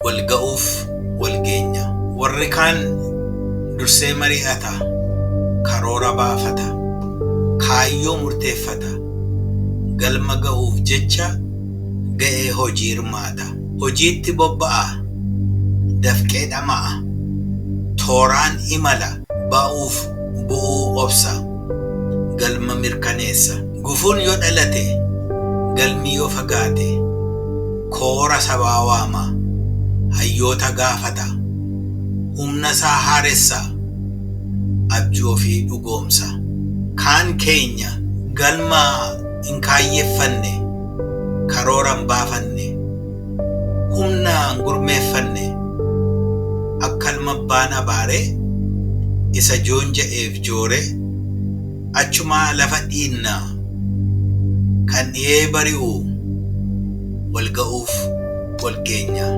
Wal ga'uuf wal geenya. Warri kaan dursee mari'ata, karoora baafata, kaayyoo murteeffata, galma ga'uuf jecha ga'ee hojii hirmaata. Hojiitti bobba'a, dafqee dhama'a, tooraan imala, ba'uuf bu'uu obsa, galma mirkaneessa. Gufuun yoo dhalate, galmi yoo fagaate, koora sabaa waama, hayyoota gaafata, humna isaa haaressa, abjuu ofii dhugoomsa. Kaan keenya galma hin kaayyeffanne, karoora hin baafanne, humna hin gurmeeffanne, akka ilma abbaan abaaree isa joonja'eef jooree achumaa lafa dhiinnaa kan dhi'ee bari'u wal ga'uuf wal geenya.